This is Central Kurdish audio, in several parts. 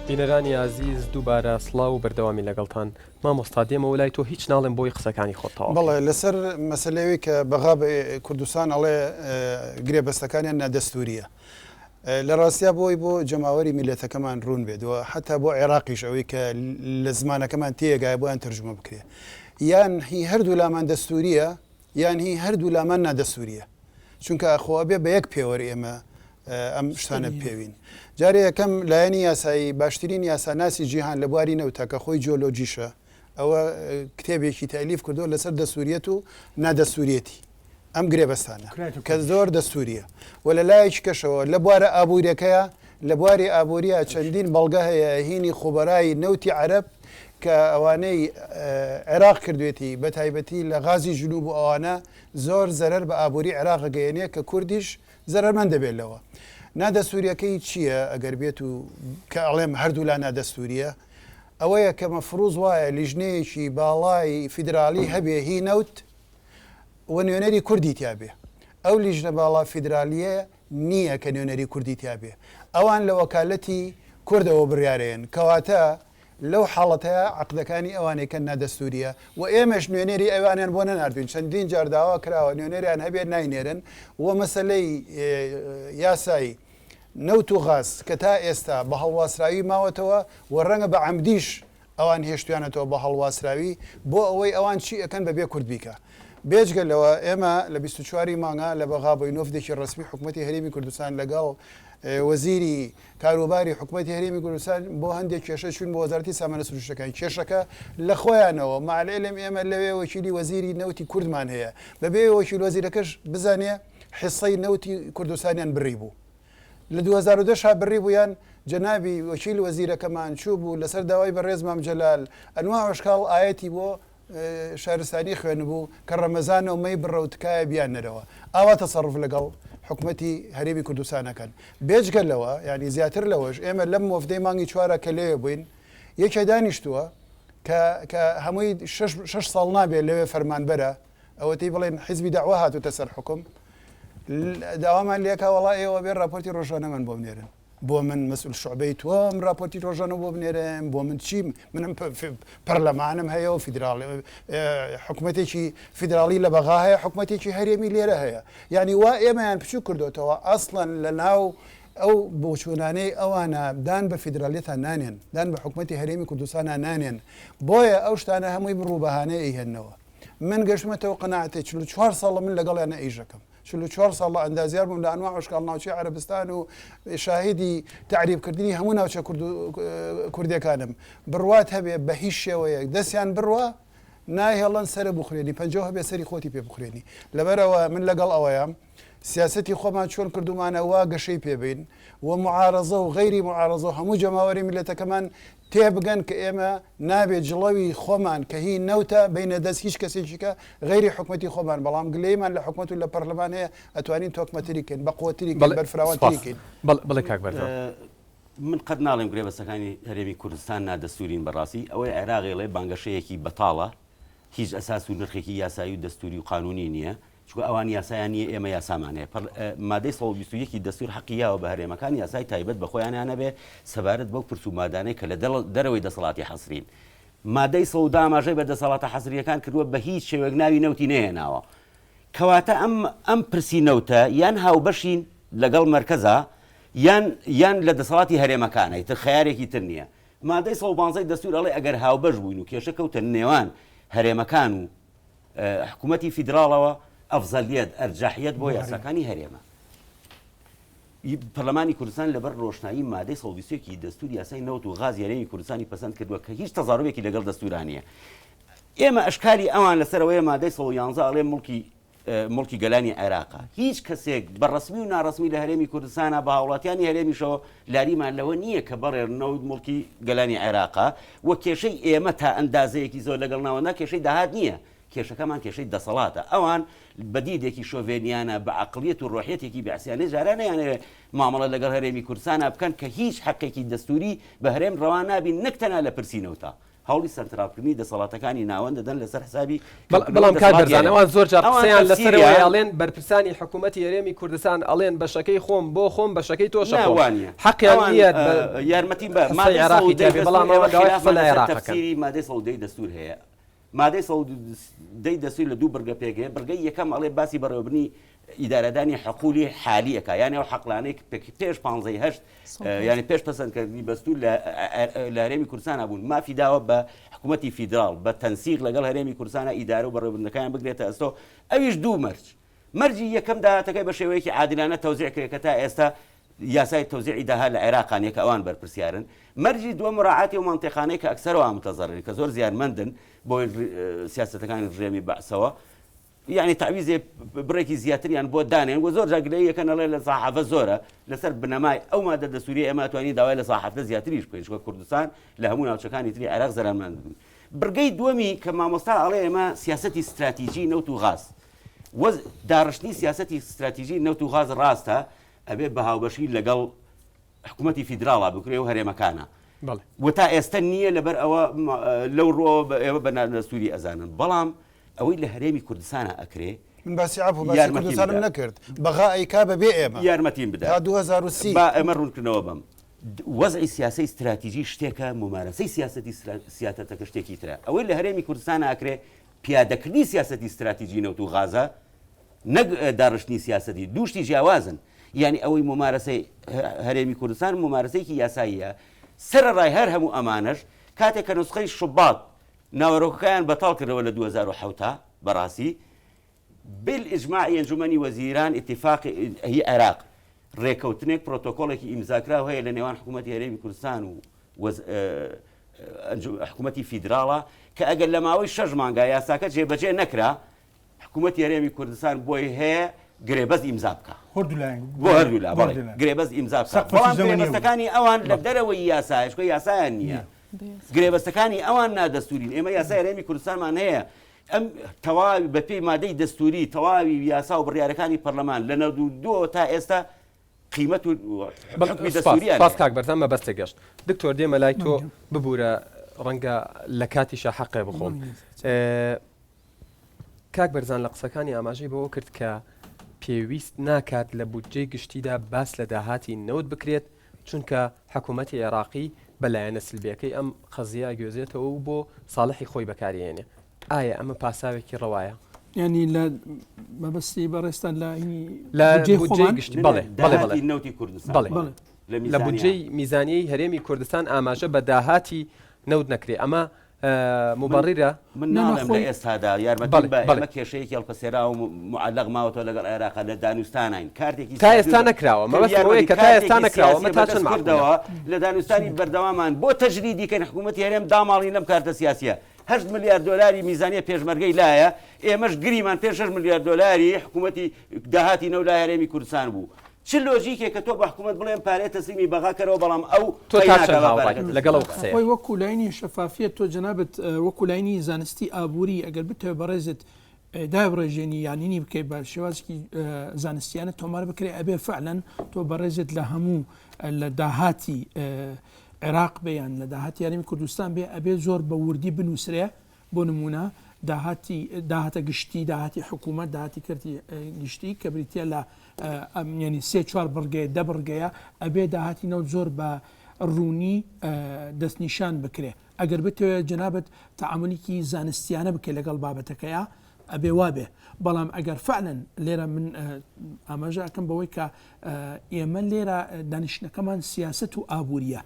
بینەرانی ئازیز دووبارە سڵاو و بەردەوامی لەگەڵتان مامۆستا دێمەوە لای تۆ هیچ ناڵێم بۆی قسەکانی خۆت تەواو بەڵێ لەسەر مەسەلەی ئەوەی کە بەغا بە کوردستان ئەڵێ گرێبەستەکانیان نادەستوریە لە ڕاستیا بۆی بۆ جەماوەری میلەتەکەمان ڕوون بێت و حتا بۆ عێراقیش ئەوەی کە لە زمانەکەمان تێگایە بۆیان تەرجومە بکرێ یان هی هەردوو لامان دەستوریە یان هی هەردوو لامان نادەستوریە چونکە خۆ ئەبێ بە یەک پێوەر ئێمە ئەم شتانە بپێوین. جارێ یەکەم لایەنی یاسایی، باشترین یاساناسی جیهان لە بواری نەوتە کە خۆی جیۆلۆجیشە، ئەوە کتێبێکی تەئلیف کردووە لەسەر دەستووریەت و نادەستووریەتی ئەم گرێبەستانە کە زۆر دەستووریە و لە لایەکی کەشەوە لە بوارە ئابووریەکەیە لە بواری ئابووریە چەندین بەڵگە هەیە هینی خوبەرای نەوتی عەرەب کە ئەوانەی عێراق کردوێتی بە تایبەتی لە غازی جنوب و ئەوانە زۆر زەرەر بە ئابووری عێراق گەیەنێ کە کوردیش زەرەرمەند دەبێت لەوە. نادەستووریەکەی چییە ئەگەر بێت و کە ئەڵێم هەردوولا نادەستووریە ئەوەیە کە مەفروز وایە لیژنەیەکی باڵای فیدرالی هەبێ هی نەوت و نوێنەری کوردی تیا بێ. ئەو لیژنە باڵا فیدرالیە نییە کە نوێنەری کوردی تیا بێ. ئەوان لە وەکالەتی کوردەوە بڕیارەیەن. کەواتە لەو حاڵەتەیا عەقدەکانی ئەوانەی کە نادەستوریە و ئێمەش نوێنەری ئەوانیان بۆ نەناردوین چەندین جار داوا کراوە نوێنەریان هەبێت ناینێرن و مەسەلەی یاسای نەوت و غاز کە تا ئێستا بە هەڵواسراوی ماوەتەوە و ڕەنگە بە عەمدیش ئەوان هێشتویانەتەوە بە هەڵواسراوی بۆ ئەوەی ئەوان چی ئەکەن بە بێ کورد بیکا. بێجگە لەوە ئێمە لە 24 ی مانگا لە بەغا بووین وەفدێکی ڕەسمی حکومەتی هەرێمی کوردستان لەگەڵ وەزیری کاروباری حکومەتی هەرێمی کوردستان بۆ هەندێک کێشە چوین بۆ وەزارەتی سامانە سروشتەکان کێشەکە لە خۆیانەوە مع العلم ئێمە لەوێ وەکیلی وەزیری نەوتی کوردمان هەیە بەبێ وەکیل وەزیرەکەش بزانێ حسەی نەوتی کوردستانیان بڕی بوو لە 2010 شا بڕی بوویان جەنابی وەکیل وەزیرەکەمان چوو بوو لەسەر داوای بەڕێز مام جەلال ئەنوا ئەشکاڵ ئایەتی بۆ شارستانی خوێنبوو کە ڕەمەزانە و مەی بڕە و تکایە بیاننەرەوە ئاوا تەسەڕوف لەگەڵ حکومەتی هەرێمی کوردستان ئەکەن بێجگە لەوە یانی زیاتر لەوەش ئێمە لەم وەفدەی مانگی چوارە کە لەوێ بووین یەکێ دانیشتووە کە کە هەمووی شەش ساڵ نابێت لەوێ فەرمانبەرە ئەوەتەی بڵێن حیزبی دەعوە هاتوتە سەر حکوم داوامان لێکا وەڵا ئێوە بێ راپۆرتی ڕۆژانەمان بۆ بنێرن بۆ من مەسئول شوعبەی تۆم راپۆرتی ڕۆژانە بۆ بنێرن بۆ من چیم منم پەرلەمانم هەیە و فیدراڵ حکومەتێکی فیدراڵی لە بەغا هەیە حکومەتێکی هەرێمی لێرە هەیە یعنی وا ئێمەیان بچوو کردوتەوە ئەسڵەن لە ناو ئەو بۆچوونانەی ئەوانە دان بە فیدرالیەتان نانێن دان بە حکومەتی هەرێمی کوردستانە نانێن بۆیە ئەو شتانە هەمووی بڕوو بەهانەیە ئەیهێننەوە من گەشتمەتەوە قەناعەتێ 44 ساڵە من لەگەڵیانە ئیشەکەم 44 ساڵە ئەندازیار بووم لە ئەنواع ئەشکاڵ ناوچەی عەرەبستان و شاهیدی تەعریب کردنی هەموو ناوچە کوردیەکانم بڕوات هەبێ بە هیچ شێوەیەک دەستیان بڕوا ناهێڵن سەرە بخورێنی پەنجەو هەبێ سەری خۆتی پێ بخورێنی لەبەرئەوە من لەگەڵ ئەوەیام سیاسەتی خۆمان چۆن کردومانە وا گەشەی پێ بین و معارەزە و غەیری معارەزە و هەموو جەماوەری میللەتەکەمان تێبگەن کە ئێمە نابێ جڵەوی خۆمان کە هی نەوتە بەینە دەست هیچ کەسێکی کە غەیری حکومەتی خۆمان بەڵام گلەیمان لە حکومەت و لە پەرلەمان هەیە ئەتوانین تۆکمەتری کەین بەقوەتری کەین بەڵێ بەرفراوانتری سپاس کەین. بەڵێ بەڵێ کاک بەردەوام. من قەت ناڵێم گرێبەستەکانی هەرێمی کوردستان نادەستوورین بەڕاستی ئەوەی عێراق ئەیڵێ بانگەشەیەکی بەتاڵە هیچ ئەساس و نرخێکی یاسایی و دەستووری و قانوونی نییە چونکە ئەوان یاسایان نییە ئێمە یاسامان هەیە. پەر مادەی 121 ی دەستوور حەقی یاوە بە هەرێمەکان یاسای تایبەت بە خۆیانیان هەبێ سەبارەت بەو پرس و مادانەی کە لە دەرەوەی دەسەڵاتی حەسرین. مادەی 110 ئاماژەی بە دەسەڵاتە حەسرییەکان کردووە بە هیچ شێوەیەک ناوی نەوتی نەهێناوە. کەواتە ئەم ئەم پرسی نەوتە یان هاوبەشین لەگەڵ مەرکەزا یان یان لە دەسەڵاتی هەرێمەکانە ئیتر خەیارێکی تر نییە. مادەی 115 ی دەستوور ئەڵێ ئەگەر هاوبەش بووین و کێشە کەوتە نێوان هەرێمەکان و حکوومەتی فیدراڵەوە ئەفزەلیەت، ئەرجەحیەت بۆ یاساکانی هەرێمە. پەرلەمانی کوردستان لەبەر ڕۆشنایی مادەی 121 ی دەستوور یاسای نەوت و غازی هەرێمی کوردستانی پەسەند کردووە کە هیچ تەزاروبێکی لەگەڵ دەستوورا نییە. ئێمە ئەشکالی ئەوان لەسەر ئەوەیە مادەی 111 ئەڵێ موڵکی موڵکی گەلانی عێراقە. هیچ کەسێک بە ڕەسمی و ناڕەسمی لە هەرێمی کوردستانا بە هاوڵاتیانی هەرێمیشەوە لاریمان لەوە نییە کە بەڵێ نەوت موڵکی گەلانی عێراقە و کێشەی ئێمە تا ئەندازەیەکی زۆر لەگەڵ ناوەندا کێشەی داهات نییە کێشەکەمان کێشەی دەسەڵاتە ئەوان بە دیدێکی شۆڤێنیانە بە عەقڵیەت و ڕۆحیەتێکی بەعسیانەی جاران نەیانەوێت مامەڵە لەگەڵ هەرێمی کوردستانا بکەن کە هیچ حەقێکی دەستوری بە هەرێم ڕەوا نابین نەک تەنها لە پرسی نەوتا. هەوڵی سەنتراڵکردنی دەسەڵاتەکانی ناوەند دەدەن لەسەر حسابی بەڵام کاک بەرزان ئەوان زۆر جار قسەیان لەسەر ئەوەیە ئەڵێن بەرپرسانی حکوومەتی هەرێمی کوردستان ئەڵێن بەشەکەی خۆم بۆ خۆم بەشەکەی تۆشە خۆم حەقیان نییە یارمەتیم بە حسەی عێراقی تیا بێ بەڵام ئەوان داوای حسە لە عێراق ئەکەن. تەفسیری مادەی 110 دەستوور هەیە مادەی 110 دەستوور لە دوو بڕگە پێک هەیە بڕگەی یەکەم ئەڵێ باسی بەڕێوەبردنی ئیدارەدانی حقولی حالی ئەکا یانی ئەو حەقلانەی پێش پانزەی هەشت یانی پێش پەسەندکردنی بەستور لە هەرێمی کوردستان بوون مافی داوە بە حکوومەتی فیدراڵ بە تەنسیق لەگەڵ هەرێمی کوردستانە ئیدارە و بەڕێوەبردنەکان بگرێتە ئەستۆ ئەویش دوو مەرج مەرجی یەکەم داهاتەکەی بە شێوەیەکی عادلانە تەوزیع کرێت کە تا ئێستا یاسای تەوزیعی داهات لە عێراقا نیە کە ئەوان بەرپرسیارن مەرجی دووەم مراعاتی ئەو مەنتیقانەی کە ئەکسەرەوە متەزەرن کە زۆر زیانمەندن بۆ سیاسەتەکانی ڕژێمی بەعسەوە یانی تەعویزێ بڕێکی زیاتریان بۆ دانێن و زۆر جار گلەیی ئەکەن ئەڵێ لە ساحەفە زۆرە لەسەر بنەمای ئەو مادە دەستوریە ئێمە ئەتوانین داوای لە ساحەفە زیاتریش بکەین چونکە کوردستان لە هەموو ناوچەکانی تری عێراق زەرەرمەند بوو بڕگەی دووەمی کە مامۆستا ئەڵێ ئێمە سیاسەتی ستراتیجی نەوت و غاز وەز داڕشتنی سیاسەتی ستراتیجی نەوت و غاز ڕاستە ئەبێ بە هاوبەشی لەگەڵ حکوومەتی فیدراڵا بکرێ و هەرێمەکانە و تا ئێستا نییە لەبەر ئەوە لەو ڕۆ ئێوە بە نادەستوری ئەزانن بەڵام ئەوەی لە هەرێمی کوردستانا ئەکرێ من باسی عەفو باسی یارمەتیم کوردستانم بدە. نەکرد بەغا ئەیکا بە بێ ئێمە یارمەتیم بدە تا 2030. با ئەمە ڕوونکردنەوە بەم وەزعی سیاسەی ستراتیجی شتێکە مومارەسەی سیاسەتی سیاتەتەکە شتێکی ترە ئەوەی لە هەرێمی کوردستان ئاکرێ پیادەکردنی سیاسەتی ستراتیجی نەوت و غازە نەک داڕشتنی سیاسەتی دوو شتی جیاوازن یعنی ئەوەی مومارەسەی هەرێمی کوردستان مومارەسەیەکی یاساییە سەرەڕای هەر هەموو ئەمانەش کاتێک کە نوسخەی شوبات ناوەرۆکەکەیان بەتاڵ کردەوە لە 2007 تا بەڕاستی بالئیجماعی ئەنجومەنی وەزیران ئیتیفاقی هی عێراق ڕێکەوتنێک پرۆتۆکۆڵێکی ئیمزاکراو هەیە لە نێوان حکوومەتی هەرێمی کوردستان و حکوومەتی فیدراڵە کە ئەگەر لە ماوەی شەش مانگا یاساکە جێبەجێ نەکرا حکوومەتی هەرێمی کوردستان بۆی هەیە گرێبەست ئیمزا بکا بۆ هەردوولا بەڵێ گرێبەست ئیمزا بکا بەڵام گرێبەستەکانی ئەوان لە دەرەوەی یاسایە چونکە یاسایان نییە گرێبەستەکانی ئەوان نادەستورین ئێمە یاسای هەرێمی کوردستانمان هەیە ئەم تەواوی بەپێی مادەی دەستوری تەواوی یاسا و بڕیارەکانی پەرلەمان لە 92 تا ئێستا قیمەت و حکمی دەستوریان سپاس کاک بەرزان مەبەستێک گەشت دکتۆر دێمە لای تۆ ببوورە ڕەنگە لە کاتیشە حەقێ بخۆم کاک بەرزان لە قسەکانی ئاماژەی بەوە کرد کە پێویست ناکات لە بودجەی گشتیدا باس لە داهاتی نەوت بکرێت، چونکە حکوومەتی عێراقی بە لایەنە سلبییەکەی ئەم قەزییە ئەگوێزێتەوە و بۆ ساڵحی خۆی بەکاریهێنێ. ئایا ئەمە پاساوێکی ڕەوایە؟ یانی لە مەبەستی بەڕێزتان لە هینی لە بودجەی بودجەی خۆمان؟ گشتی بەڵێ بەڵێ بەڵێ داهاتی نەوتی کوردستان بەڵێ بەڵێ. لە لە میزانیە. بودجەی میزانیەی هەرێمی کوردستان ئاماژە بە داهاتی نەوت نەکرێ ئەمە موبەڕیرە؟ من ناڵێم لە ئێستادا یارمەتیم بە ئێمە کێشەیەکی هەڵپەسێراو و موعەلەق ماوەتەوە لەگەڵ عێراقا لە دانوستاناین کارتێکی تا ئێستا نەکراوە مەبەستم ئەوەیە کە تا ئێستا نەکراوە ئەمە تا چەند مەعقولە؟ لە دانوستانی بەردەوامان بۆ تەجریدی کەین حکوومەتی هەرێم داماڵین لەم کارتە سیاسیە هەشت ملیار دۆلاری میزانیە پێشمەرگەی لایە ئێمەش گریمان پێش شەش ملیار دۆلاری حکوومەتی داهاتی نەو لای هەرێمی کوردستان بوو چ لۆجیکێکە تۆ بە حکومەت بڵێ ئەم پارەیە تەسلیمی بەغا کەرەوە بەڵام ئەو تۆ پەی تا ناکا چەند بە هاوڕای پارەکە تەسلیم لەگەڵ ئەو بکا. قسەیە؟ خۆی وەکو لاینی شەفافیەت تۆ جەنابت وەکو لاینی زانستی ئابووری ئەگەر بتەوێ بەڕێزت دایبڕێژێنی یان هینی بکەی بە شێوازێکی زانستیانە تۆمار بکرێ ئەبێ فعلەن تۆ بەڕێزت لە هەموو لە داهاتی عێراق بێ یان لە داهاتی هەرێمی کوردستان بێ ئەبێ زۆر بە وردی بنووسرێ بۆ نموونە داهاتی داهاتە گشتی، داهاتی حکوومەت، داهاتی کەرتی گشتی کە بریتییە لە یانی سێ چوار بڕگەیە، دە بڕگەیە، ئەبێ داهاتی نەوت زۆر بە ڕوونی دەستنیشان بکرێ. ئەگەر بتەوێ جەنابت تەعامولیکی زانستیانە بکەی لەگەڵ بابەتەکەیا ئەبێ وابێ. بەڵام ئەگەر فعلەن لێرە من ئاماژە ئەکەم بەوەی کە ئێمە لێرە دانیشتنەکەمان سیاسەت و ئابووریە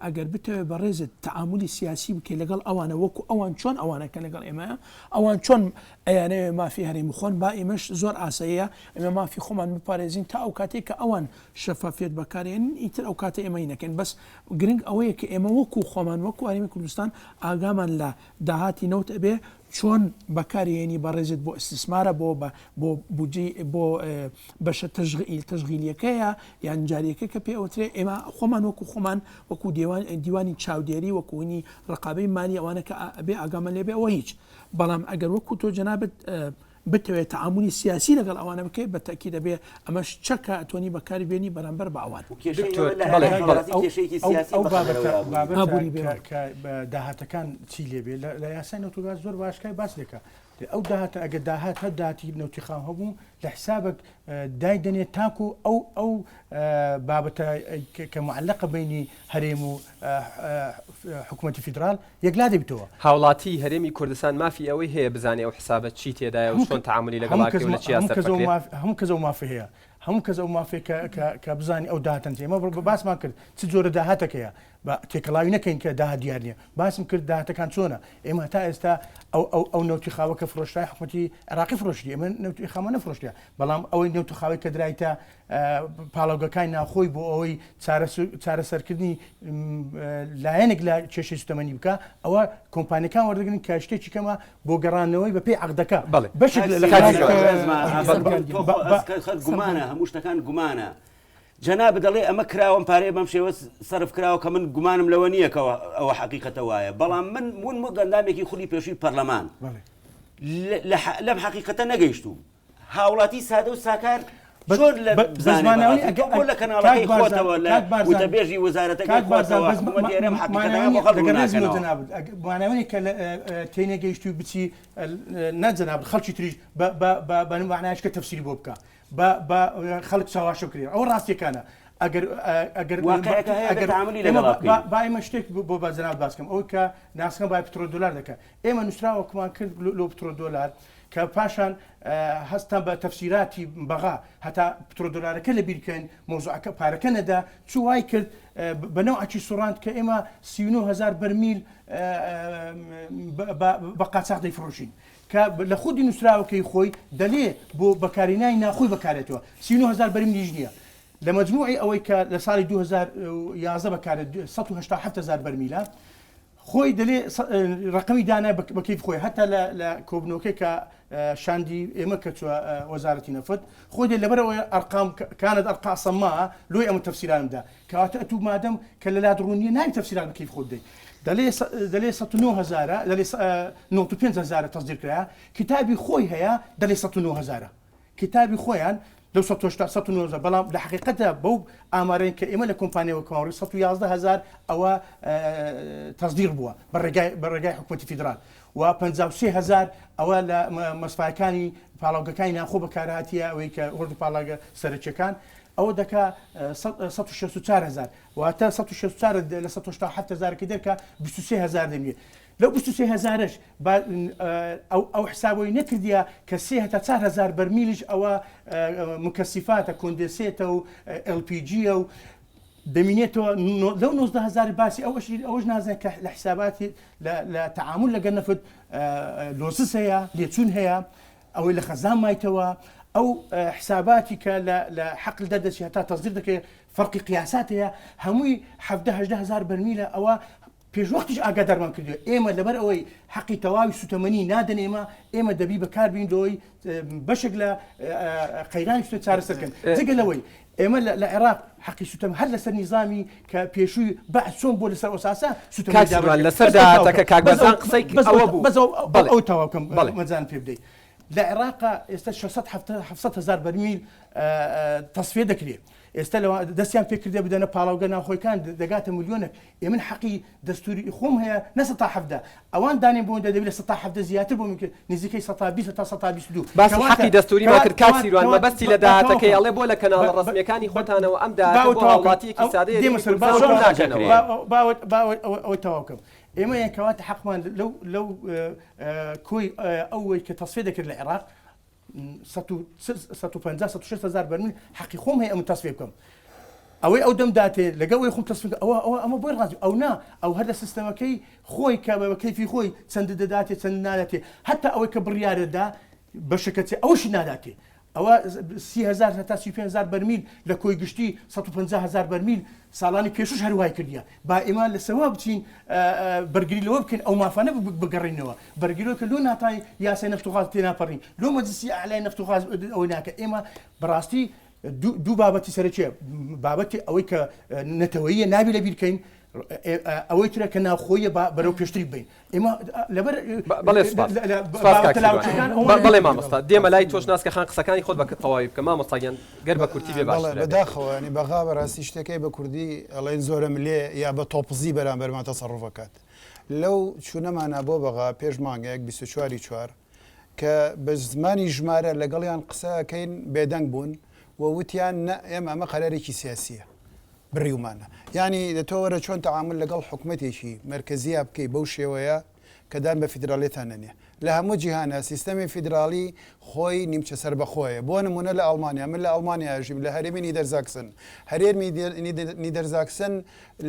ئەگەر بتەوێت بەڕێزت تەعامولی سیاسی بکەی لەگەڵ ئەوانە وەکو ئەوان چۆن ئەوانەکە لەگەڵ ئێمە ئەوان چۆن ئەیانەوێ مافی هەرێم بخۆن با ئێمەش زۆر ئاساییە ئێمە مافی خۆمان بپارێزین تا ئەو کاتێک کە ئەوان شەفافیەت بەکارێنن ئیتر ئەو کاتە ئێمەی نەکەین بەس گرنگ ئەوەیە کە ئێمە وەکو خۆمان وەکو هەرێمی کوردستان ئاگامان لە داهاتی نەوت ئەبێ چۆن بەکاری هێنی بەڕێزت بۆ ئیستیسمارە بۆ بە بۆ بودجەی بۆ بەشە تەشغیل تەشغیلیەکەیە یان جاریەکە کە پێ ئەوترێ ئێمە خۆمان وەکو خۆمان وەکو دێوان دیوانی چاودێری وەکو هینی ڕقابەی مالی ئەوانە کە ئەبێ ئاگامان لێ بێ ئەوە هیچ بەڵام ئەگەر وەکو تۆ جەنابت. بتەوێت تەعامولی سیاسی لەگەڵ ئەوانە بکەیت بە تەئکید ئەبێ ئەمەش چەکە ئەتوانی بەکاری بێنی بەرامبەر بە ئەوان. دکتۆر بەڵێ بەڵێ کێشەیەکی سیاسی ئەو بابەتە بابەتە کە داهاتەکان چی لێ بێ لە یاسای نەوت و گاز زۆر باشکای باس دەکا ئەو داهاتە ئەگەر داهات هەر داهاتی نەوتی خاو هەبوو لە حسابێک دایدەنێت تاکو ئەو ئەو بابەتە کە معلقە بینی هەرێم و حکوومەتی فیدرال یەکلا دەبیتەوە. هاوڵاتی هەرێمی کوردستان مافی ئەوەی هەیە بزانێ ئەو حسابە چی تێدایە و چۆن تەعامولی لەگەڵا کرێ و لە چیا سەرف ئەکرێ؟ هەموو کەس ئەو مافەی هەیە. هەموو کەس ئەو مافەی کە بزانێ ئەو داهاتەن چیە. ئێمە باسمان کرد چ جۆرە داهاتێک هەیە. با تێکەڵاوی نەکەین کە داهات دیار نییە. باسم کرد داهاتەکان چۆنە. ئێمە هەتا ئێستا ئەو ئەو ئەو نەوتی خاوە کە فرۆشرای حکوومەتی عێراقی فرۆشتی. ئێمە نەوتی خاومان نەفرۆشتیە. بەڵام ئەوەی نەوت خاوەی کە درایتە پاڵاوگەکانی ناوخۆی بۆ ئەوەی چارەسەرکردنی لایەنێک لە کێشەی سوتەمەنی بکە ئەوە کۆمپانیەکان وەردەگرن کە شتێکی کەمە بۆ گەڕانەوەی بەپێی عەقدەکە بەشێک لە گومانە هەموو شتەکان گومانە جەنابت دەڵێ ئەمە کراوەم پارەیە بەم شێوە سەرف کراوە کە من گومانم لەوە نییە کە ئەوە حەقیقەتە وایە بەڵام من من وەک ئەندامێکی خولی پێشووی پەرلەمان لەم حەقیقەتە نەگەیشتوم هاوڵاتی سادە و ساکار چۆن لە بزانێت لە کەناڵەکەی خۆتەوە لە وتەبێژی وەزارەتەکەی خۆتەوە حکوومەتی هەرێم حەقیقەتەکان بۆ خەڵک ڕوون ناکەنەوە. ماناوەی کە تێنەگەیشتووی بچی نا جەنابت خەڵکی تریش بە معنایش کە تەفسیری بۆ بکە با با خەڵک چاواشە بکرێن ئەوە ڕاستیەکانە ئەگەر ئەگەر واقعەکە هەیە ئەگەر تعاملی لەگەڵا بکەین. با با ئێمە شتێک بۆ بە جەنابت باس کەم ئەوەی کە ناسکەم بای پترۆ دۆلار دەکا ئێمە نووسراوەکمان کرد لۆ پترۆ دۆلار کە پاشان هەستان بە تەفسیراتی بەغا هەتا پترۆ دۆلارەکە لە بیر کەن مەوزوعەکە پارەکە نەدا چ وای کرد بە نەوعەکی سوڕاند کە ئێمە 39 هەزار بەرمیل بە قاچاخ دەیفرۆشین کە لە خودی نووسراوەکەی خۆی دەلێ بۆ بەکارهێنانی ناخۆی بەکارێتەوە 39 هەزار بەرمیلیش نییە لە مەجموعی ئەوەی کە لە ساڵی 2011 بەکارێت 187 هەزار بەرمیلە خۆی دەلێ ڕەقەمی دانا بە کەیف خۆی هەتا لە لە کۆبنەوەکەی کە شاندی ئێمە کە چوە وەزارەتی نەفت خۆی دێ لەبەرەوە ئەرقام کانت ئەرقا سەما لۆی ئەمە تەفسیرانم دا کەواتە ئەتوو مادەم کە لە لات ڕوون نییە نابی تەفسیرات بە کەیف خۆت بدەی دەلێ دەلێ 109 هەزارە دەلێ 95 هەزارە تەسدیر کرایە کتابی خۆی هەیە دەلێ 109 هەزارە کتابی خۆیان لەو 180 119 بەڵام لە حقیقەتدا بەو ئامارەی کە ئێمە لە کۆمپانیاوە کۆماری 111 هەزار ئەوە تەسدیق بووە بە ڕێگای بە ڕێگای حکوومەتی فیدرال و 53 هەزار ئەوە لە مەسفایەکانی پاڵاوگەکانی ناخۆ بەکارهاتیە ئەوەی کە هۆردو پاڵاگە سەرەکیەکان ئەوە دەکا 164 هەزار واتە 164 لە 187 هەزارەکەی دەرکە 23 هەزار دەمێ لەو 23 هەزارش با ئەو ئەو حسابەی نەکردیە کە سێ هەتا 4 هەزار بەرمیلیش ئەوە مکەسیفاتە کۆندێسێتە و LPG و دەمینێتەوە لەو 19 هەزار باسی ئەوەش ئەوەش نازانێت کە لە حساباتی لە تەعامول لەگەر نەفت لۆزس هەیە لێچوون هەیە ئەوەی لە خەزان مایتەوە ئەو حساباتی کە لە حەقل دەردەچی هەتا تەسدیر دەکرێت فەرقی قیاسات هەیە هەمووی حەڤدە هەژدە هەزار بەرمیلە ئەوە پێشوەختیش ئاگادارمان کردووە ئێمە لەبەر ئەوەی حەقی تەواوی سوتەمەنی نادەن ئێمە ئێمە دەبی بەکار بین لۆی بەشێک لە قەیرانی سوتە چارەسەر کەن جگە لەوەی ئێمە لە عێراق حەقی سوتەم هەر لەسەر نیزامی کە پێشووی بەعس چۆن بۆ لەسەر ئۆساسە سوتەمەنی کاک سیروان دابەش لەسەر بەس ئەو تەواو داهاتەکە کەم کاک بەس ئەو بەرزان قسەی بەس ئەو ئەوە بوو بەس ئەو بەڵێ ئەو تەواو کەم بەڵێ مەجان پێ بدەی لە عێراق ئێستا 600 700 هەزار بەرمیل تەسفیە دەکرێت ئێستا لەوە دەستیان پێ کردە بدەنە پاڵاوگە ناوخۆیکان دەگاتە ملیۆنێک ئێ من حەقی دەستوری خۆم هەیە نە 17% ئەوان دانێن بۆ دەبی لە 17% زیاتر بۆ من کرد نزیکەی 120 تا 122 باسی حەقی دەستوریمان کرد کاک سیروان مەبەستی لە داهاتەکەی ئەڵێ بۆ لە کەناڵە ڕەسمیەکانی خۆتانەوە ئەم داهاتە بۆ هاوڵاتیەکی سادەی هەرێمی کوردستان ڕوون ناکەنەوە. ئەوەی تەواو کەم ئێمە یان کەواتە حەقمان لەو لەو کۆی ئەوەی کە تەسفیە دەکرد لە عێراق 150 160 هەزار بەرمیل حەقی خۆم هەیە ئەمن تەسفیە بکەم ئەوەی ئەو دەم داتێ لەگەڵ ئەوەی خۆم تەسفیە ئەوە ئەوە ئەمە بۆی ڕازی ئەو نا ئەو هەر لە سیستەمەکەی خۆی کە بە کەیفی خۆی چەند دەداتێ چەند ناداتێ هەتا ئەوەی کە بڕیارە دا بەشەکە چێ ئەوەشی ناداتێ ئەوە 30 هەزار هەتا 35 هەزار بەرمیل لە کۆی گشتی 150 هەزار بەرمیل ساڵانی پێشوش هەر وای کردیە با ئێمە لەسەوە بچین بەرگری لەوە بکەین ئەو مافانە بگەڕێنەوە بەرگری لەوە کە لۆ ناتای یاسای نەفت و غاز تێناپەڕین لۆ مەجلسی ئەعلای نەفت و غاز ئەوەی ناکە ئێمە بەڕاستی دوو بابەتی سەرەکیە بابەتی ئەوەی کە نەتەوەییە نابی لەبیر کەین. ئەوەی ترە کە ناوخۆیە با بەرەو پێشتری بین ئێمە لەبەر بەڵێ سوپاس سوپاس کاک سیروان بەڵێ مامۆستا دێمە لای تۆش ناسکە خان قسەکانی خۆت بە تەواوی بکە مامۆستا گیان گەر بە کورتی بێ باشترە بێ. بەداخەوە یانی بەغا بەڕاستی شتەکەی بە کوردی ئەڵێن زۆرە ملێ یا بە تۆپزی بەرامبەرمان تەسەڕوف ئەکات لەو چوونەمانا بۆ بەغا پێش مانگێک 24 ی چوار کە بە زمانی ژمارە لەگەڵیان قسە ئەکەین بێدەنگ بوون و وتیان نە ئێمە ئەمە قەرارێکی سیاسیە بڕیومانە یانی دە تۆ وەرە چۆن تەعامول لەگەڵ حکومەتێکی مەرکەزیا بکەی بەو شێوەیە کە دان بە فیدراڵیەتا نەنێ لە هەموو جیهانا سیستەمی فیدراڵی خۆی نیمچە سەربەخۆیە بۆ نمونە لە ئەڵمانیا من لە ئەڵمانیا ئەژیم لە هەرێمی نیدەرزاکسن هەرێمی نیدەرزاکسن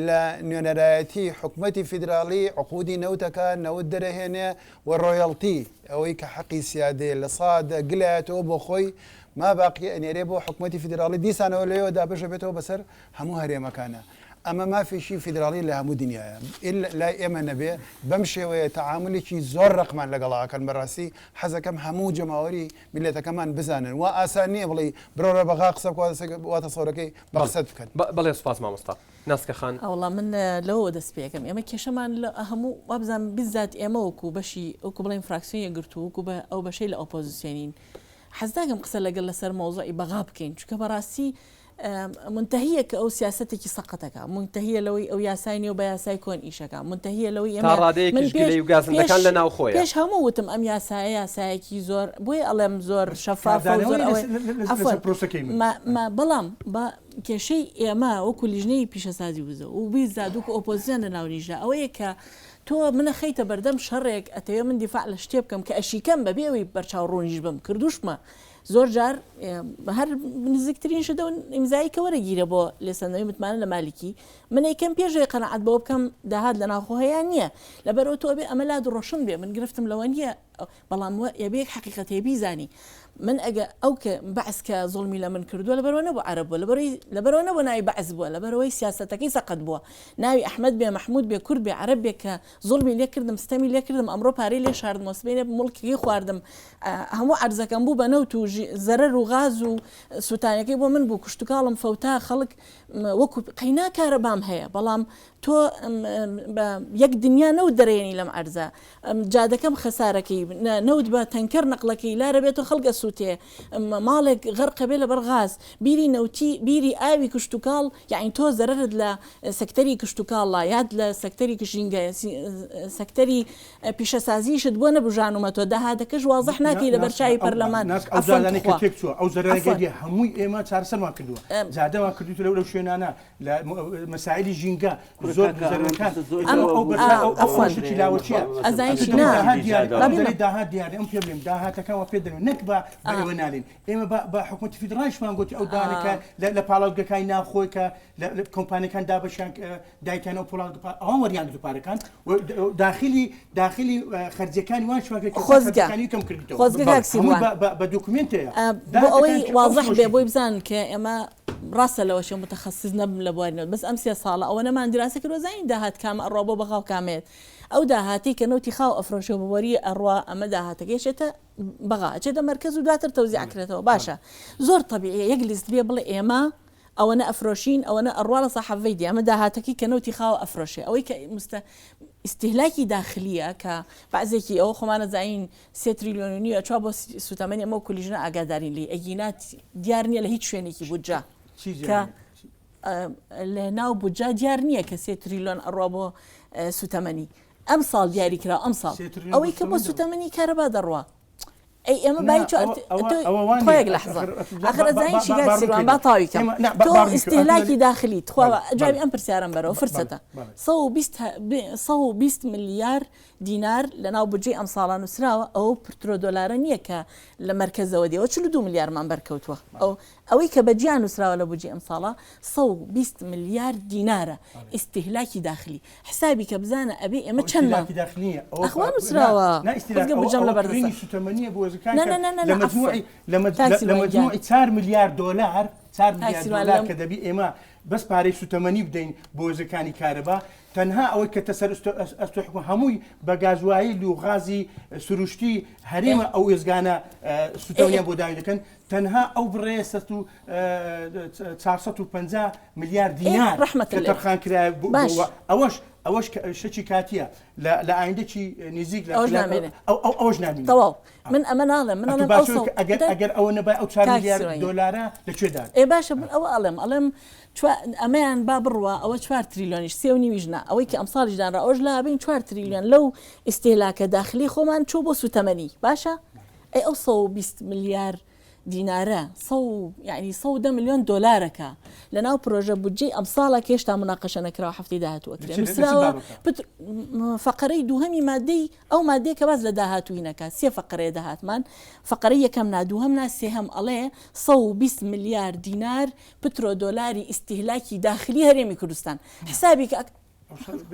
لە نوێنەرایەتی حکومەتی فیدراڵی عقودی نەوتەکە نەوت دەرەهێنێ و ڕۆیەڵتی ئەوەی کە حەقی سیادەیە لە سادە گلایەتەوە بۆ خۆی ما باقی ئەنێرێ بۆ حکومەتی فیدراڵی دیسانەوە لەوێوە دابەش ئەبێتەوە بەسەر هەموو هەرێمەکانا ئەمە مافێکی فیدراڵی لە هەموو دنیایە ئیلا لای ئێمە نەبێ بەم شێوەیە تەعامولێکی زۆر ڕەقمان لەگەڵا ئەکەن بەڕاستی حەزەکەم هەموو جەماوەری میللەتەکەمان بزانن وا ئاسان نییە بڵێی برۆرە بەغا قسە بکە وا تەسەورەکەی بە قسەت بکەن. بەڵێ سوپاس مامۆستا. ناسکە خان. ئەوەڵا من لەوەوە دەست پێ ئەکەم ئێمە کێشەمان لە هەموو وابزانم بیزات ئێمە وەکو بەشی وەکو بڵێین فراکسیۆن یەکگرتوو وەکو بە ئەو بەشەی لە ئۆپۆزیسیۆنین حەز ناکەم قسە لەگەڵ لەسەر مەوزوعی بەغا بکەین چونکە بەڕاستی مونتەهیە کە ئەو سیاسەتێکی سەقەتەکە مونتەهیە لەوەی ئەو یاسای نیە و بە یاسای کۆن ئیشەکە مونتەهیە لەوەی تا ئێمە من ڕادەیەکیش پێش گلەیی و گازندەکان پێش لە ناوخۆیە. پێش هەموو وتم ئەم یاسایە یاسایەکی زۆر بۆیە ئەڵێم زۆر شەفافە و زۆر کاردانەوەی ئەوەیە لەسەر عەفوەن پرۆسەکەی من. ما ما بەڵام با کێشەی ئێمە وەکو لیژنەی پیشەسازی وزە و بیزات وەکو ئۆپۆزسیۆن لە ناو لیژنە ئەوەیە کە تۆ منە خەیتە بەردەم شەڕێک ئەتەوێ من دیفاع لە شتێ بکەم کە ئەشیکەم بەبێ ئەوەی بەرچاو ڕوونیش بم کردوشمە زۆر جار هەر نزیکترین شت ئەو ئیمزایی کە وەرەگیرە بۆ لێسەندنەوەی متمانە لە مالیکی من ئەیکەم پێش ئەوەی قەناعەت بەوە بکەم داهات لە ناوخۆ هەیە یان نییە لەبەرئەوە تۆ ئەبێ ئەمە لات ڕۆشن بێ من گرفتم لەوە نییە بەڵام ئەبێ یەک حەقیقەت هەیە بیزانی من ئەگە ئەو کە بەعس کە زوڵمی لە من کردووە لەبەرەوە نەبوو عەرەب بووە لەبەرەوەی لەبەرەوە نەبوو ناوی بەعس بووە لەبەرەوەی سیاسەتەکەی سەقەت بووە ناوی ئەحمەد بێ مەحمود بێ کورد بێ عەرەب بێ کە زوڵمی لێ کردم ستەمی لێ کردم ئەمڕۆ پارەی لێ شاردمەوە سبەینێ موڵکەکەی خواردم هەموو عەرزەکەم بوو بە نەوت و زەرەر و غاز و سووتانەکەی بۆ من بوو کشتوکاڵم فەوتا خەڵک وەکو قەینا کارەبام هەیە بەڵام تۆ بە یەک دنیا نەوت دەرێنی لەم عەرزە جادەکەم خەسارەکەی نەوت بە تەنکەر نەقلەکەی لارە بێتۆ خەڵک ئەسووتێ ماڵێک غەرقە بێ لەبەر غاز بیری نەوتی بیری ئاوی کشتوکاڵ یەعنی تۆ زەرەرت لە سەکتەری کشتوکاڵ یاد لە سەکتەری ژینگە سەکتەری پیشەسازیشت بۆ نەبوژانومەتەوە داهاتەکەش وازح ناکەی لەبەر چاوی پەرلەمان ناس ئەو عەفوەن جادانەی کە تخوا تێک چووە ئەو زەرەرە عەفوەن گەردیە هەمووی ئێمە چارەسەرمان کردووە جادەمان کردووتە لەو لەو شوێنانە لە مەسائلی ژینگە کورە زۆر کاکە ئەمە زەرەرەکان قسە زۆر ئەم ئەم ئەو بوو بەشە ئەو ئەو عەفوەن شتێکی لاوەکیە ئەزانی چی ئەتوو نا داهات دیارە با ئەم بێمە دەرێ داهات دیارە ئەم پێ بڵێم داهاتەکان وا پێ دەنوێ نەک بە بە ئێوە نالێن ئێمە بە بە حکومەتی فیدراڵیشمان گوتی ئەو دانەکە لە لە پاڵاوگەکانی ناوخۆی کە لە لە کۆمپانیەکان دابەشیان دایتیان ئەو پۆڵا ئەوان وەریان گرت پارەکان و داخلی داخلی خەرجیەکانی وان شوان کرد کە خۆزگە خەرجیەکانی کەم کردیتەوە خۆزگە کاک هەمووی سیروان بە بە بە دۆکومێنتەیە بۆ ئەوەی داهاتەکان کە ئەو وازح بێ فرۆشی بۆی بزانن کە ئێمە ڕاستە لەوەشێ متخصص نەبم لە بواری نەوت بەس ئەم سێ ساڵە ئەوەنەمان دیراسە کردوە زانین داهات کامە ئەڕوا بۆ بەغا و کامەیەت ئەو داهاتەی کە نەوتی خاو ئەفرۆشێ و بە بۆریە ئەڕوا ئەمە داهاتەکەی ئەچێتە بەغا ئەچێتە مەرکەز و دواتر تەوزیع ئەکرێتەوە باشە زۆر تەبیعیە یەک لیست بێ بڵێ ئێمە ئەوەنە ئەفرۆشین ئەوەنە ئەڕوا لە سەحەڤەی دێ ئەمە داهاتەکەی کە نەوتی خاوە ئەفرۆشێ ئەوەی کە مستە ئیستیهلاکی داخلیە کە بەعزێکی ئەوە خۆمان ئەزانین سێ تریلیۆن و نیو ئەچوا بۆ سوتەمەنی ئەمە وەکو لیژنە ئاگادارین لێی ئەگینا دیار نییە لە هیچ شوێنێکی بودجە چی کە دیار لە ناو بودجە دیار نییە کە سێ تریلیۆن ئەڕوا بۆ سوتەمەنی ئەم ساڵ دیاری کرا ئەم ساڵ سێ تریلیۆن بۆ ئەوەی کە بۆ سوتەمەنی دەڕوا سوتەمەنی کارەبا دەڕوا ئەی ئێمە نا بای ئەوە ئەوە تۆ ئەوە وا تخوا نییە یەک لەحزە ئەخر با ئاخر با ئەزانی با چی با کاک با ڕوون سیروان با کەینەوە تەواوی کەم ئێمە نا با تۆ با ڕوون کەینەوە ئەتوو ئیستیهلاکی دەڵێی داخلی تخوا بەڵێ بەڵێ جوابی ئەم پرسیارەم بەرەوە بەڵێ فرسەتە بەڵێ 120 120 ملیار دینار لەناو بودجەی ئەمساڵا نووسراوە ئەوە پرترۆ دۆلارە نییە کە لە مەرکەزەوە دێ ئەوە 42 ملیارمان بەرکەوتووە ئەو ئەوەی کە بە جیا نووسراوە لە بودجەی ئەمساڵا 120 ملیار دینارە ئیستیهلاکی داخلی حسابی کە بزانە ئەبێ ئێمە ئەوە چەندمان ئیستیهلاکی داخلی نییە ئەوە ئەخوا نا نووسراوە نا ئیستیهلاک خۆزگە ئەوە بودجەم ئەوە لەبەر دەستە کڕینی سوتەمەنییە بۆ وەزیرەکان نا کە نا نا نا لە نا عەفوەن مەجموعی لە مەج کاک لە لە سیروان گیان مەجموعی چار ملیار دۆلار چار کاک ملیار سیروان دۆلار لەم کە دەبی ئێمە بەس پارەی سوتەمەنی بدەین بۆ وەزیرەکانی کارەبا تەنها ئەوەی کە تەسەر ئەستۆی حکومەت هەمووی بە گازوایل و غازی سروشتی هەرێمە ئەو وێستگانە سوتەمەنیان بۆ داوی دەکەن. تەنها ئەو بڕەیە سەت و 450 ملیار ئێ دینار ڕەحمەتت کە لێ بێ. تەرخان کرایە بۆ باش. بۆ ئەوەش ئەوەش کە شەکی کاتیە لە لە ئایندەکی نزیک لە ئەوەش خلال نامێنێ. ئەو ئەو ئەوەش نامینێ. تەواو من ئەمە ناڵێم من ئەتوو ئەڵێم ئەو باشە سەو کە ئەگەر دە ئەگەر ئەوە نەبای ئەو 4 کاک ملیار سیروان. دۆلارە لە کوێ داد؟ ئێ باشە من ئەوە ئەڵێم ئەڵێم چوا ئەمەیان با بڕوا ئەوە چوار تریلیۆنیش سێ و نیویش نا ئەوەی کە ئەمساڵیش دانرا ئەوەش لابەین چوار تریلیۆن لەو ئیستیهلاکە داخلی خۆمان چوو بۆ سوتەمەنی باشە ئەی ئەو 120 ملیار دینارە سە و یعنی 110 ملیۆن دۆلارەکە لە ناو پرۆژە بودجەی ئەمساڵە کە هێشتا مناقەشە نەکراوە هەفتەی داهاتوو ئەکرێ لە چ- لە چ نووسراوە بابەتە؟ پتر فەقەرەی دووهەمی مادەی ئەو مادەیە کە باس لە داهاتووی نەکات سێ فەقەرەیە داهاتمان فەقەرەی یەکەم نا دووهەم نا سێهەم ئەڵێ 120 ملیار دینار پترۆ دۆلاری ئیستیهلاکی داخلی هەرێمی کوردستان حسابی کە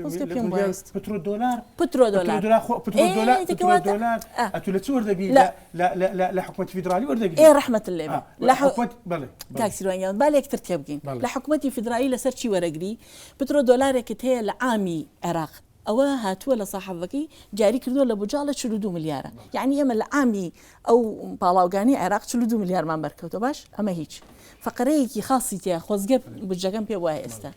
خۆزگە پێم وایە. پترۆ دۆلار پترۆ دۆلار پترۆ خۆ پترۆ دۆلار ئێ، پترۆ کەواتە- دۆلار ئا. ئەتوو لە چ وەردەگری لە- لە لە لە لە حکومەتی فیدرالی وەردەگری ئێ ڕەحمەت لێ بێ. آ، لە حو- حکومەت بەڵێ بەڵێ. کاک سیروان گیان با لێکتر تێبگەین بەڵێ. لە حکومەتی فیدرالی لەسەر چی وەرەگری پترۆ دۆلارێکت هەیە لە عامی عێراق ئەوە هاتووە لە ساحەڤەکەی دیاری کردووە لە بودجە ئەڵێ 42 ملیارە یعنی ئێمە لە عامی ئەو پاڵاوگانی عێراق 42 ملیارمان بەرکەوتە باش ئەمە هیچ فەقەرەیەکی خاصی تیا خۆزگە بودجەکەم پێ وایە ئێستا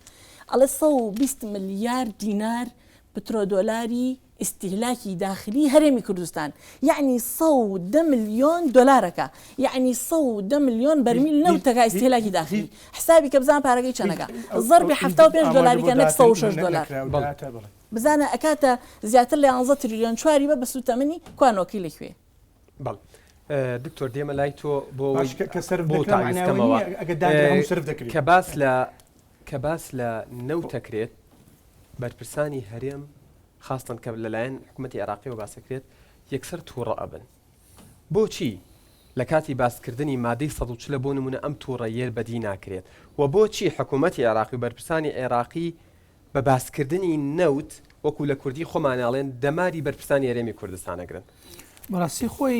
ئەڵێ 120 ملیار دینار پترۆدۆلاری ئیستیهلاکی داخلی هەرێمی کوردستان یەعنی 110 ملیۆن دۆلارەکە یەعنی 110 ملیۆن بەرمیل نەوتەکە ئیستیهلاکی داخلی حسابی کە بزان پارەکەی چەنەکە زەربی 75 دۆلاری کە نەک 106 دۆلار بزانە ئەکاتە زیاتر لە 11 تریلیۆن چواری بە بە سوتەمەنی کوا نۆکەی لە کوێ؟ بەڵێ دکتۆر دێمە لای تۆ بۆ باش کە کە سەرف بۆ دەکرا تاویز معناوە کەمەوە نییە ئەگەر دادرا هەموو سەرف دەکرێت کە باس لە کە باس لە نەوتەکرێت بەرپرسانی هەرێم خاستەن کە لەلایەن حکوومەتی عێراقیەوە باسەکرێت یەکسەر تووڕە ئەبن بۆچی لە کاتی باسکردنی مادەی 140 بۆ نمونە ئەم تووڕەیە بەدی ناکرێت و بۆچی حکوومەتی عێراقی و بەرپرسانی عێراقی بە باسکردنی نەوت وەکو لە کوردی خۆمان ئەڵێن دەماری بەرپرسانی هەرێمی کوردستان ئەگرن. بەڕاستی خۆی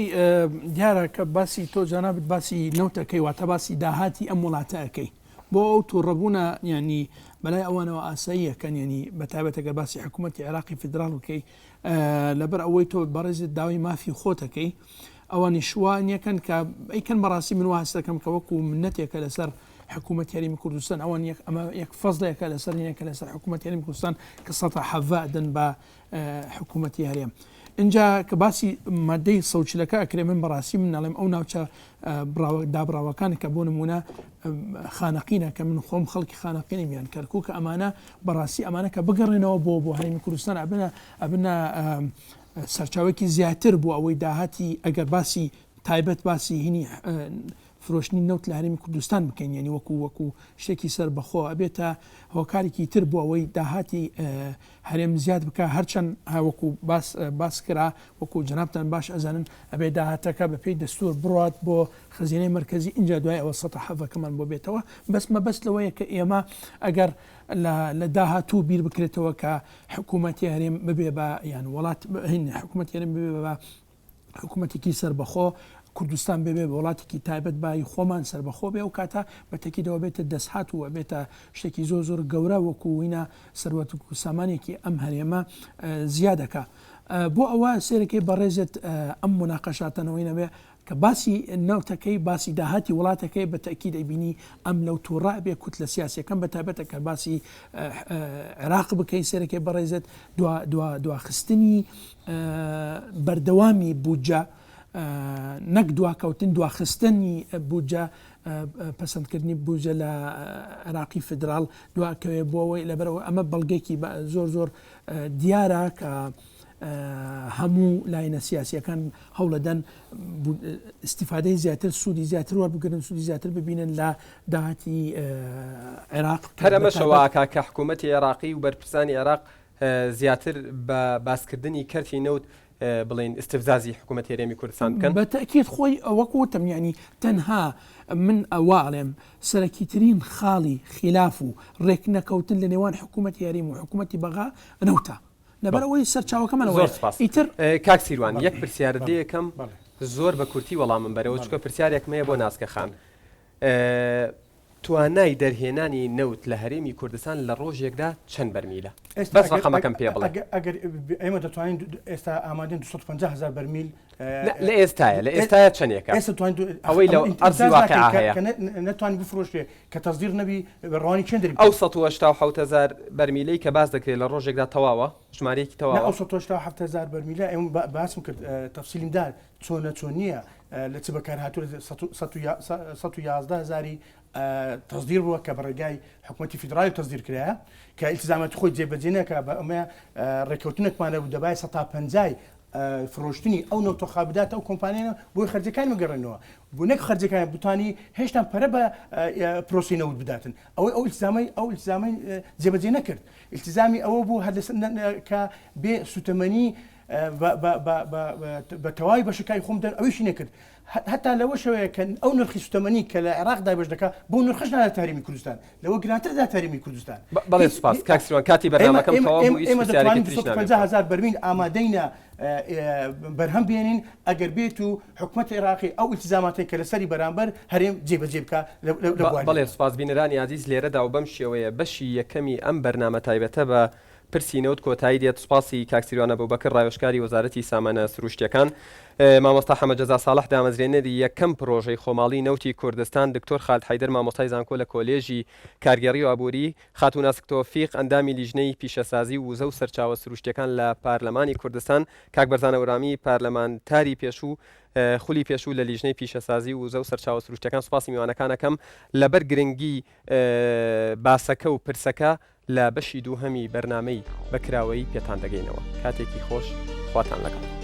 دیارە کە باسی تۆ جەنابت باسی نەوتەکەی واتە باسی داهاتی ئەم وڵاتە ئەکەی بۆ ئەو تووڕەبوونە یانی بەلای ئەوانەوە ئاساییەکەن یانی بە تایبەت ئەگەر باسی حکوومەتی عێراقی فیدراڵ بکەی لەبەر ئەوەی تۆ بەڕێزت داوای مافی خۆتەکەی ئەوانیش وا نیەکەن کە ئەیکەن بەڕاستی من وا هەست دەکەم کە وەکو منەتێکە لەسەر حکوومەتی هەرێمی کوردستان ئەوان یەک ئەمە یەک فەزڵێکە لەسەر هینێکە لەسەر حکوومەتی هەرێمی کوردستان کە سەتا حەڤە ئەدەن بە حکوومەتی هەرێم اینجا کە باسی مادەی سەوچلەکە ئەکرێ من بەڕاستی من ناڵێم ئەو ناوچە دابراوەکان کە بۆ نمونە خانەقینە کە من خۆم خەڵکی خانەقینم یان کەرکووکە ئەمانە بەڕاستی ئەمانە کە بگەڕێنەوە بۆ بۆ هەرێمی کوردستان ئەبنە ئەبنە سەرچاوێکی زیاتر بۆ ئەوەی داهاتی ئەگەر باسی تایبەت باسی هینی فرۆشتنی نەوت لە هەرێمی کوردستان بکەین یانی وەکو وەکو شتێکی سەربەخۆ ئەبێتە هۆکارێکی تر بۆ ئەوەی داهاتی هەرێم زیاد بکە هەرچەند وەکو باس باس کرا وەکو جەنابتان باش ئەزانن ئەبێ داهاتەکە بە پێی دەستور بڕات بۆ خەزینەی مەرکەزی ئینجا دوای ئەوە سەتا حەڤەکەمان بۆ بێتەوە بەس مەبەست لەوەیە کە ئێمە ئەگەر لە داهاتوو بیر بکرێتەوە کە حکوومەتی هەرێم ببێ بە یان وڵات حکوومەتی هەرێم ببێ بە حکوومەتێکی سەربەخۆ کوردستان ببێ بە وڵاتێکی تایبەت بای خۆمان سەربەخۆ بێ ئەو کاتە بە تەکیدەوە بێتە دەستهات و ئەبێتە شتێکی زۆر زۆر گەورە وەکو وینە سەروەت و سامانێکی ئەم هەرێمە زیادەکە بۆ ئەوە سێرەکەی بەڕێزت ئەم مناقەشاتەنەوەی نەبێ کە باسی نەوتەکەی باسی داهاتی وڵاتەکەی بە تەکید ئەبینی ئەم لەو تووڕە ئەبێ کوتلە سیاسەکەم بە تایبەتە کە باسی عێراق بکەی سێرەکەی بەڕێزت دوا دوا دواخستنی بەردەوامی بودجە نەک دواکەوتن دواخستنی بودجە پەسەندکردنی بودجە لە عێراقی فیدراڵ دواکەوێ بۆ ئەوەی لەبەرەوە ئەمە بەڵگێکی زۆر زۆر دیارە کە هەموو لایەنە سیاسیەکان هەوڵەدەن ئیستیفادەی زیاتر سوودی زیاتر وەربگرن سوودی زیاتر ببینن لە داهاتی عێراق هەر ئەمەشەوە ئاکا کە حکوومەتی عێراقی و بەرپرسانی عێراق زیاتر بە باسکردنی کەرتی نەوت بڵێین ئیستفزازی حکوومەتی هەرێمی کوردستان بکەن؟ بە تەئکید خۆی وەک وتم یانی تەنها من وا ئەڵێم سەرەکیترین خاڵی خیلاف و ڕێکنەکەوتن لە نێوان حکوومەتی هەرێم و حکوومەتی بەغا نەوتە لەبەر ئەوەی سەرچاوەکەمان زۆر ئەوەیە سپاس ئیتر کاک سیروان یەک بەڵێ پرسیارت بەڵێ لێ ئەکەم بەڵێ زۆر بە کورتی وەڵامم بەرەوە بەڵێ چونکە پرسیارێکم هەیە بۆ ناسکە خان. توانای دەرهێنانی نەوت لە هەرێمی کوردستان لە ڕۆژێکدا چەند بەرمیلە؟ بەس ڕەقەمەکەم پێ بڵێ. ئەگەر ئێمە دەتوانین ئێستا ئامادەین 250 هەزار بەرمیل لە ئێستاە لە ئێستاە چەندێکە ئێستا توانین ئەوەی لە ئەرزی واقع هەیە نەتوانین بفرۆشێ کە تەزدیر نەبی ڕوانی چێن دەری ئەو 187 هەزار بەرمیلەی کە باس دەکرێت لە ڕۆژێکدا تەواوە ژمارەیەکی تەواوە ئەو 187 هەزار بەرمیلە ئێمە باسم کرد تەفسیلیم دا چۆنە چۆن نییە لە چ بەکارهاتوو 111 هەزاری تەزدیر بووە کە بە ڕێگای حکوومەتی فیدرالی تەزدیر کرایە کە ئیلتزاماتی خۆی جێبەجێ نەکا بە ئەمە ڕێککەوتنێکمان هەبوو دەبای سەتا پەنجای فرۆشتنی ئەو نەوتۆخا بداتە ئەو کۆمپانیانە بۆی خەرجەکانی بگەڕێنەوە بۆ نەک خەرجەکان بتانی هێشتا پەرە بە پرۆسی نەوت بداتن ئەوەی ئەو ئیلتزامەی ئەو ئیلتزامەی جێبەجێ نەکرد ئیلتزامی ئەوە بوو هەر کە بێ سوتەمەنی بە تەواوی بەشەکانی خۆم دەن ئەویشی نەکرد هەتا لەوەشەوەیە کە ئەو نرخی سوتەمەنی کە لە عێراق دابەش دەکا بەو نرخەش ناداتە هەرێمی کوردستان لەوە گرانتر دەداتە هەرێمی کوردستان. بەڵێ سوپاس کاک سیروان کاتی بەرنامەکەم تەواو بوو هیچ ئێمە پرسیارێکی دەتوانین تریش نابێت 250 هەزار بەرمیل ئامادەینە بەرهەم بێنین ئەگەر بێت و حکومەتی عێراقی ئەو ئیلتیزاماتەی کە لەسەری بەرامبەر هەرێم جێبەجێ بکا لە بواری. بەڵێ سوپاس بینەرانی ئازیز لێرەدا و بەم شێوەیە بەشی یەکەمی ئەم بەرنامە تایبەتە بە پرسی نەوت کۆتایی دێت، سوپاسی کاک سیروان ئەبوبەکر ڕاوێژکاری وەزارەتی سامانە سروشتیەکان، مامۆستا حەمە جەزا ساڵح دامەزرێنەری یەکەم پرۆژەی خۆماڵی نەوتی کوردستان، دکتۆر خالد حەیدەر مامۆستای زانکۆ لە کۆلێژی کارگێڕی و ئابوری، خاتوو ناسک تۆفیق ئەندامی لیژنەی پیشەسازی و وزە و سەرچاوە سروشتیەکان لە پارلەمانی کوردستان، کاک بەرزان هەورامی پارلەمانتاری پێشوو خولی پێشوو لە لیژنەی پیشەسازی و وزە و سەرچاوە سروشتیەکان سوپاسی میوانەکان ئەکەم لەبەر گرنگی باسەکە و پرسەکە لە بەشی دووهەمی بەرنامەی بە کراوەیی پێتان دەگەینەوە. کاتێکی خۆش خواتان لەگەڵ.